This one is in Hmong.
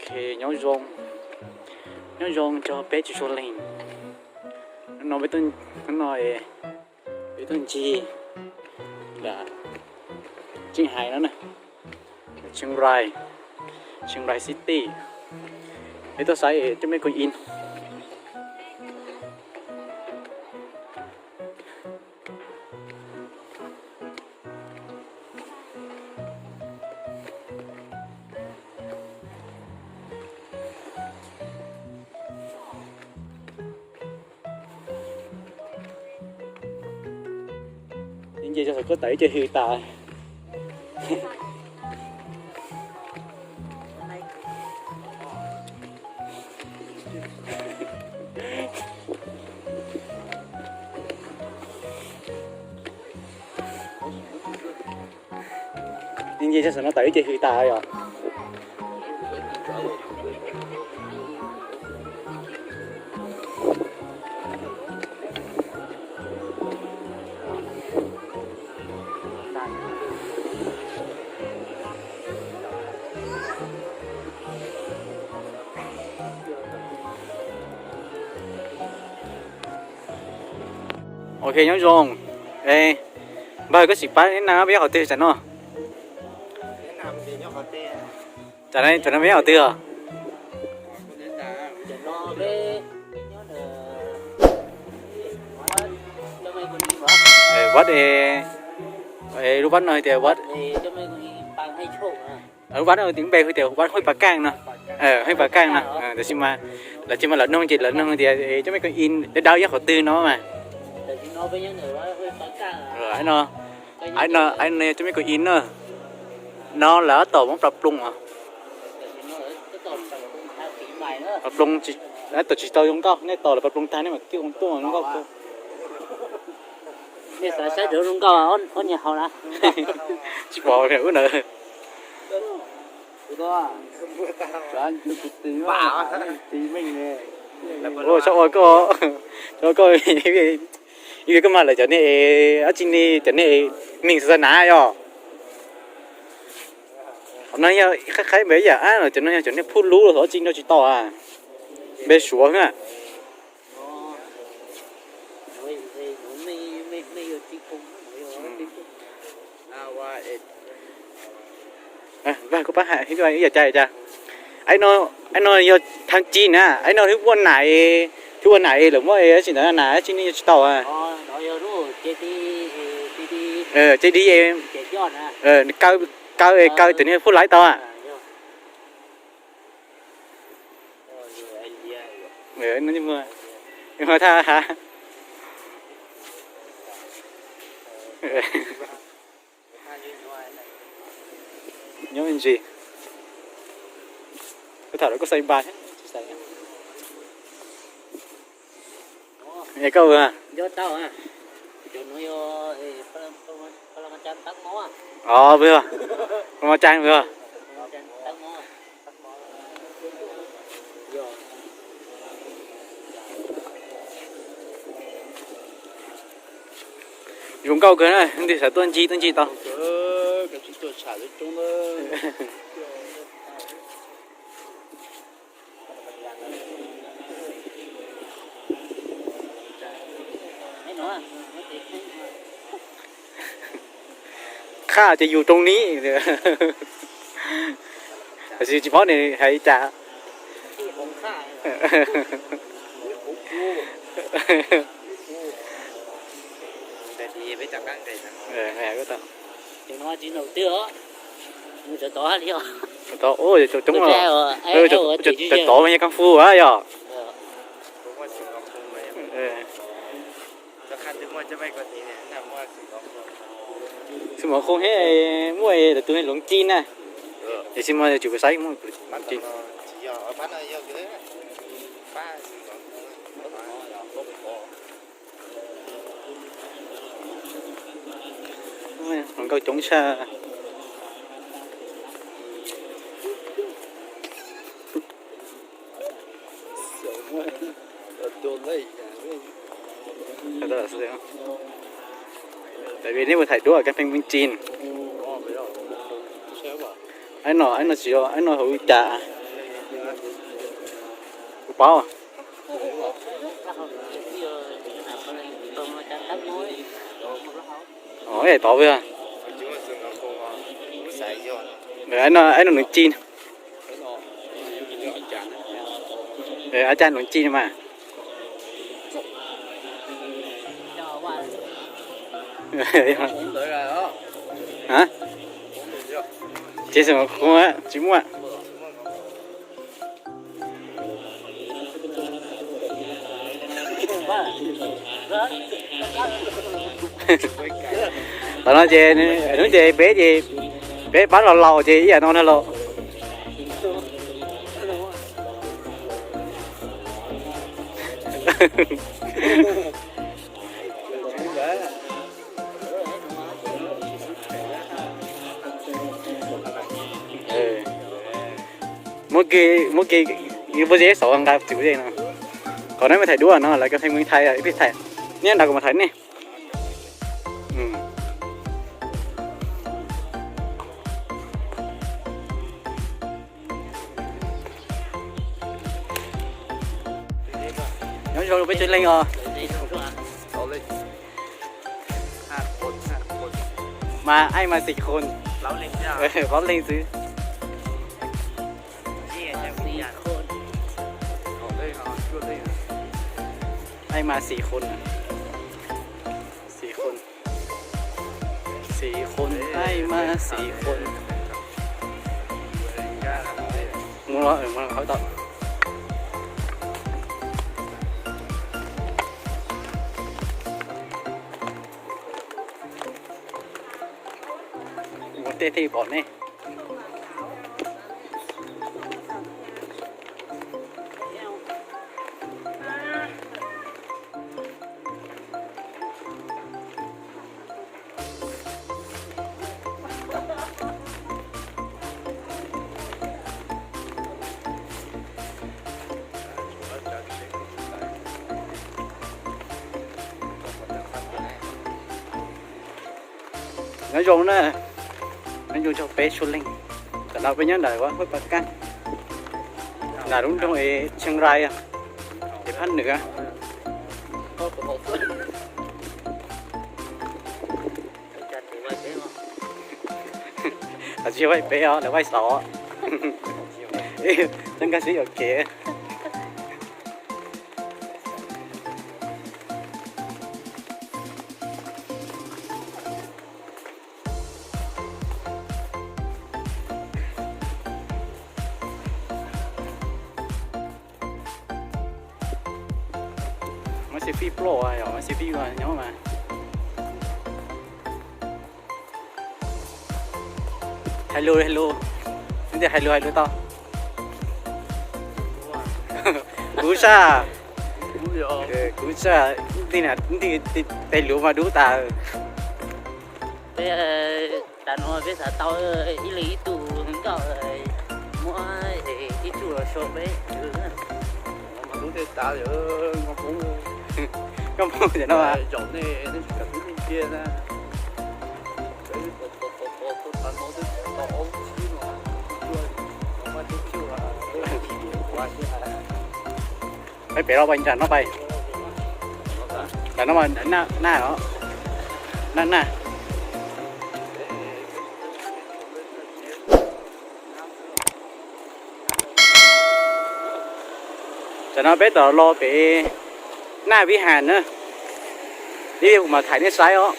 Ok, nyob zoo, nyob zoo rau peb tsoom sawv daws. Hnub no peb tuaj, hnub no peb tuaj ncig Chiang Mai no na, Chiang Rai, Chiang Rai City. Peb tuaj saib cov mej koom ib. Nce tso saum ko tawm ib ce hws tas. Nce tso saum no tawm ib ce hws tas yom. Ok, nyob zoo. Npawg, koj sim pab neb na, peb nyob qhov twg tam no? Tam no peb nyob qhov twg os? Vaj, lub vaj no hais tias vaj, lub vaj no tis npe hu tias vaj Huj Pas Kaaj no. Huj Pas Kaaj no. Tab sis mas lawv tsis mas lawv nug ces lawv nug tias cov mej koom ib dawb dawb nyob qhov twg no mas. Cov mej koom ib no, no lawv tab tom muab plas ploog os. Plas ploog, tab tom tsis tau zoo nkauj, nej tos lawv plas ploog tag nej mam coj tuaj zoo nkauj. Tsis pom ub ntawd. Ua tsaug ua koj, tsaug ua koj, ib yam koj mas lawv cov niag dab tsi ne, cov niag mej xa xa na yom. Qhov no yog qhaib qhaib npe yam ab, cov no yog cov niag phub lub los xyov dab tsi nrog tsis tau a. Npe Suav xwb na. Vaj, koj pab hais ib yam cas cas. Aib no yog thaj ci na, aib no hwb ua nam, hwb ua nam es lawv muab dab tsi ntawd na, dab tsi ne yog tsis tau a. Ces di, kaw, kaw cov niag phub laib tau a. Thaj ha. Nyob me ntsis. Koj tham lawv koj xaib npa thiab. Es koj, os, pw, pw, zoo nkauj kawg na, leej twg xav tuaj ncig tuaj ncig tau. Qhaj ces yus rooj ni, tab sis tsis paub nws hais li cas. Tod, cov tod mas yog kung fu a yog. Xwb mos qhoo thiab, muaj lawv tus hluav ci na. Ces xwb mos yuav tsum saib muaj hluav ci. Hluas nkauj coob tshaj. Tại vì neb mus thải đuốc ở căn phòng bên trên. Aib no, aib no tsis, aib no hauv cas. Kuv paub. Ov, tod pw. Aib no nws ci. Aib caj nws ci no mas. Ces xwm kuv tsis muaj. Tam no ces, hnub ces peb ces, peb pab los laus ces ib yam no na los. Muab kiag, muab kiag, pob zeb xauv nqa txim pob zeb no. Qhov no mas thaij duab no lawv cov pheej mus thaij, ib pliag thaij, neb nrog kuv mus thaij nej. Nyob zoo peb tsev neeg os. Mas aib mas xis khoos, plaub leeg xwb. Aib mas xis khoos, xis khoos, xis khoos, aib mas xis khoos. Mus los, mus los hauv tau. Mus tej thiaj pom nej. Nyob zoo na, nyob zoo txog peb txhua leej. Tam no peb nyob ntawm Huab Pas Kaj, ntawm lub nroog es Chiang Rai, es phab nws. Lawv tsis yog vaij peb os, lawv vaij xov. Txoj nkag siab yuam kev. Muab xi fij ploj, yog muab xi fij nyob mas. Hais lus, hais lus, neb tias hais lus, hais lus tau. Kuv saj, kuv saj, nti, nti, tej lus mas dub tas. Peb, tam no peb xav tau ib leeg ib tug nkauj, muab ib tug los sau peb. Nkauj Hmoob, nkauj Hmoob cov no zaum nej, nej tsis kam tub nej cia na. Peb pem los pais nram no pais. Nram no mas naj, naj, naj. Tam no peb tom los pem Naj Vib Has na. Ib pliag kuv mam thaij nej saib os.